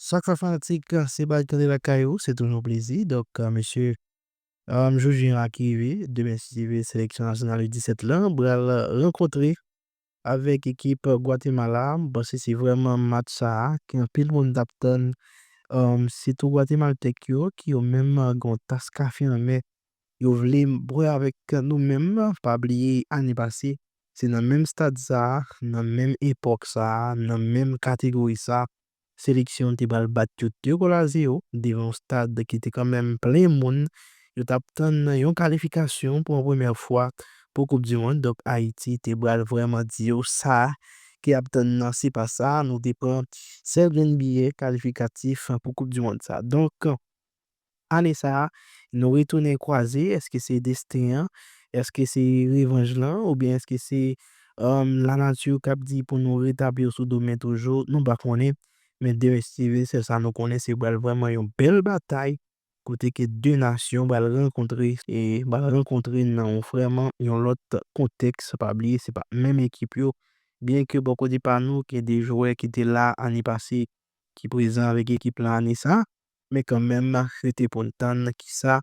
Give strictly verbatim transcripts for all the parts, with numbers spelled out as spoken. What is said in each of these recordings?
Chak fwa fanatik, se bal k antre lakay ou, se toujou yon plezi. Donk, mesye, jounen an ki rive, demen si Dye vle, seleksyon nasyonal U disèt lan pral rankontre avèk ekip Gwatemala. M panse se vrèman match sa a ke anpil moun t ap tann, sitou gwatemaltèk yo, ki yo menm gen yon tas kafe nan men yo vle bwè avèk nou menm. Pa bliye, ane pase, se nan menm stad sa a, nan menm epòk sa a, nan menm kategori sa a, seleksyon te pral bat yo de gòl a zewo devan yon stad ki te kanmenm plen moun. Yo t ap tann yon kalifikasyon pou yon premyè fwa pou Koup di Mond. Donk, Ayiti te pral vrèman di yo sa ki ap tann nan, se pa sa. Nou te pran sèl grenn biyè kalifikatif pou Koup di Mond sa. Donk, ane sa a, nou retounen kwaze. Èske se desten an? Èske se revanj lan? Oubyen èske se lanati k ap di pou nou retabli yo sou do men toujou? Nou pa konnen. Men demen si Dye vle, sèl sa nou konnen, se pral vrèman yon bèl batay kote ke de nasyon pral rankontre, e pral rankontre nan yon vrèman yon lòt kontèks. Pa bliye, se pa menm ekip yo. Byenke bò kote pa nou, gen de jwè ki te la ane pase ki prezan avèk ekip lan ane sa, men kanmenm, rete pou n tann kisa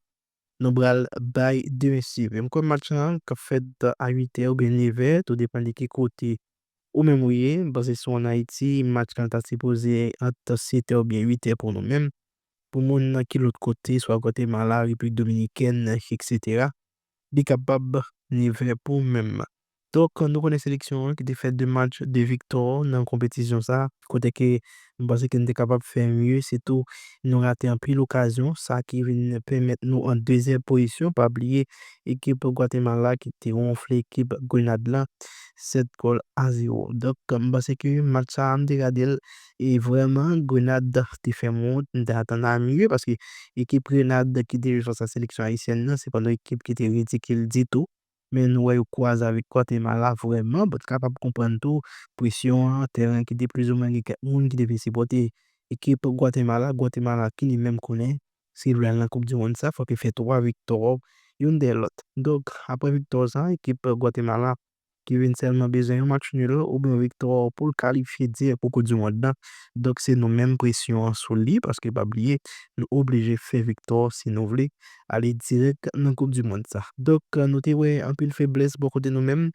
nou pral bay demen si Dye vle. M kwè match lan k ap fèt a uitè oubyen nevè, tou depann de ki kote ou menm ou ye. M panse si w ann Ayiti, match lan ta sipoze ant setè oubyen uitè pou nou menm. Pou moun ki lòt kote, swa Gwatemala, Repiblik Dominikèn, etsetera, li kapab nevè pou ou menm. Donk, nou konnen seleksyon an ki te fè de match, de viktwa nan konpetisyon sa, kote ke m panse ke n te kapab fè mye, sitou nou rate anpil okazyon, sa ki vin pèmèt nou an dezyèm pozisyon. Pa bliye, ekip Gwatemala ki te wonfle ekip Grenad lan sèt gòl a zewo. Donk, m panse ke match sa a, m te gade l, e vrèman, Grenad te fè m wont, m te atann a mye, paske ekip Grenad ki te jwe fas a seleksyon ayisyèn nan, se pa yon ekip ki te ridikil ditou. Men nou wè yo kwaze avèk Gwatemala, vrèman, bon, kapab konprann tou presyon an, tèren ki te plizoumwen gen kèk moun ki te vin sipòte ekip Gwatemala. Gwatemala ki li menm konnen, si l vle al nan Koup di Mond sa, fòk li fè twa viktwa youn dèyè lòt. Donk, apre viktwa sa, ekip Gwatemala ki vin sèlman bezwen yon match nil oubyen yon viktwa pou l kalifye dirèk pou Koup di Mond lan. Donk, se nou menm presyon an sou li, paske pa bliye, nou oblije fè viktwa si nou vle ale dirèk nan Koup di Mond sa. Donk, nou te wè anpil feblès bò kote nou menm.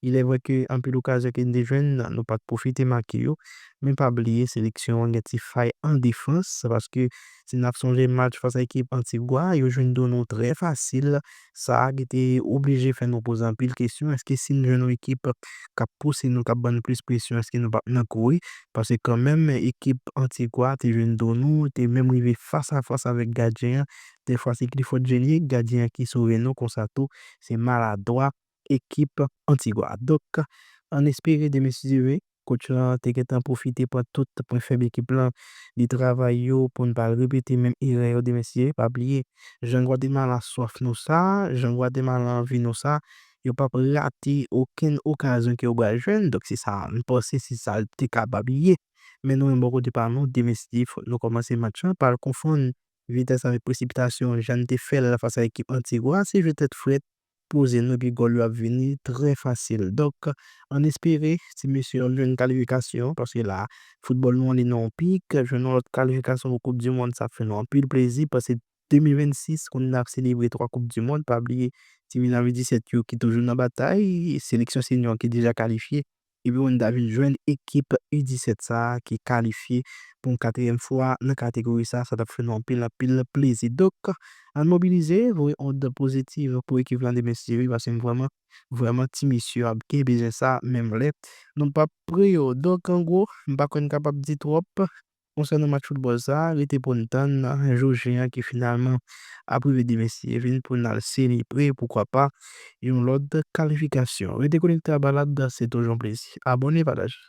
Il est vrai ke anpil okazyon ke n te jwenn, nou pa t pwofite make yo. Men pa bliye, seleksyon an gen ti fay an defans, paske si n ap sonje match fas a ekip Antigwa, yo jwenn do nou trè fasil. Sa ki te oblije fè nou poze anpil kesyon, èske si n jwenn yon ekip k ap pouse nou, k ap ban nou plis presyon, èske nou p ap nan kouri? Paske kanmenm, ekip Antigwa te jwenn do nou, te menm rive fas a fas avèk gadyen an. Dèfwa se Clifford Genie, gadyen an ki sove nou, konsa tou, se maladwa ekip Antigwa. Donk, ann espere demen si Dye vle, coach lan te gentan pwofite pran tout pwen fèb ekip lan, li travay yo pou n pa repete menm erè yo demen si Dye vle. Pa bliye, jan Gwatemala swaf nou sa, jan Gwatemala anvi nou sa, yo p ap rate okenn okazyon ke yo pral jwenn. Donk, se sa, m panse se sa l te kapab ye. Men nou menm bò kote pa nou, demen si Dye vle, fòk nou kòmanse match lan pa al konfonn vitès avèk presipitasyon, jan n te fè l fas a ekip Antigwa, se jwe tèt frèt, poze nou, epi gòl yo ap vini trè fasil. Donk, ann espere ti mesye yo jwenn kalifikasyon, paske la, foutbòl nou an li nan yon pik, jwenn yon lòt kalifikasyon pou Koup di Mond, sa ap fè nou anpil plezi, paske de mil vennsis, kounye a n ap selebre twa Koup di Mond, pa bliye, ti medam U disèt yo ki toujou nan batay, seleksyon senior ki deja kalifye, epi pou n ta vin jwenn ekip U disèt sa a ki kalifye pou yon katriyèm fwa nan kategori sa a, sa t ap fè nou anpil, anpil plezi. Donk, ann mobilize, voye ond pozitiv pou ekip lan demen si Dye vle, paske m vrèman, vrèman, ti mesye yo ap gen bezwen sa menm lè nou p ap pre yo. Donk, an gwo, m pa kwè n kapab di twòp konsènan match foutbòl sa a, rete pou n tann jou J an ki finalman ap rive demen si Dye vle pou n al selebre, poukwa pa, yon lòt kalifikasyon. Rete konekte a Balad, se toujou yon plezi. Abòne, pataje.